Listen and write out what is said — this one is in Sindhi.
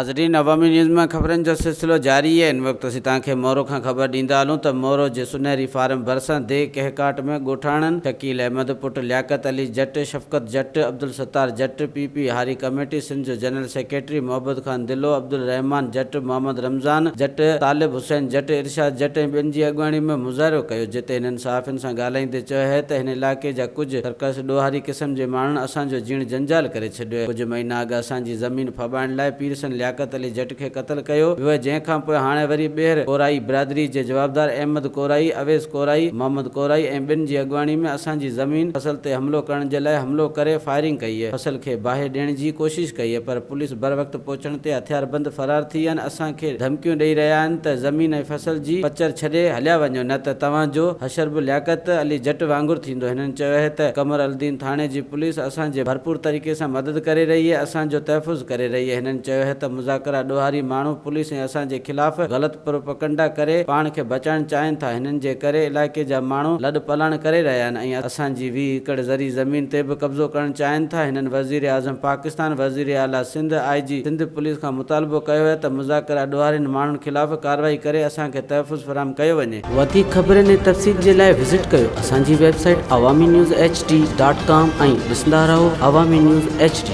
ناظرين عوامي نيوز مان خبرن جو سلسلو جاري آهي ان وقت اسين توهان کي مورو کان خبر ڏيندا هلون ته مورو جي سنهري فارم ڀرسان ديهه ڪهڪاٽ ۾ ڳوٺاڻن شڪيل احمد پٽ لياقت علي جٽ، شفقت جٽ، عبدالستار جٽ، پي پي هاري ڪميٽي سنڌ جو جنرل سيڪريٽري محبت خان دلو، عبدالرحمان جٽ، محمد رمضان جٽ، طالب حسين جٽ، ارشاد جٽ ۽ ٻين جي اڳواڻي ۾ مظاهرو ڪيو جتي هنن صحافين سان ڳالهائيندي چيو اهي ته هن علائقي جا ڪجهه سرڪش ڏوهاري قسم جي ماڻهن اسان جو جيئڻ جنجال ڪري ڇڏيو اهي ڪجهه مهينا اڳ اسان جي زمين ڦٻائڻ لاء پيرسن لياقت علي جٽ کي قتل ڪيو ويو جنهن کان پوء هاڻي وري ٻيهر ڪورائي برادري جي جوابدار احمد ڪورائي، اويس ڪورائي، محمد ڪورائي ۽ ٻين جي اڳواڻي ۾ اسان جي زمين فصل تي حملو ڪرڻ جي لاء حملو ڪري فائرنگ ڪئي اهي فصل کي باهه ڏيڻ جي ڪوشش ڪئي اهي پر پوليس بروقت پهچڻ تي هٿياربند فرار ٿي ويا آهن اسان کي ڌمڪيون ڏئي رهيا آهن ته زمين ۽ فصل جي پچر ڇڏي هليا وڃو نه ته توهان جو حشر به لياقت علي جٽ وانگر ٿيندو هنن چيو اهي ته قمر الدين ٿاڻي جي پوليس اسان جي ڀرپور طريقي سان مدد ڪري رهي اهي اسان جو تحفظ ڪري رهي اهي هنن چيو اهي ته مذاڪره ڏوهاري ماڻهو پوليس ۽ اسان جي خلاف غلط پروپئگنڊا ڪري پاڻ کي بچائڻ چاهين ٿا هنن جي ڪري علائقي جا ماڻهو لڏ پلاڻ ڪري رهيا آهن ۽ اسان جي 20 ايڪڙ زرعي زمين تي به قبضو ڪرڻ چاهين ٿا هنن وزير اعظم پاڪستان وزير اعليٰ سنڌ آء جي سنڌ پوليس کان مطالبو ڪيو اهي ته مذاڪره ڏوهارين ماڻهن خلاف ڪارروائي ڪري اسان کي تحفظ فراهم ڪيو وڃي. وڌيڪ خبرن ۽ تفصيل جي لاء وزٽ ڪيو اسان جي website Awami news H D dot com ۽ ڏسندا رهو عوامي نيوز ايڇ ڊي.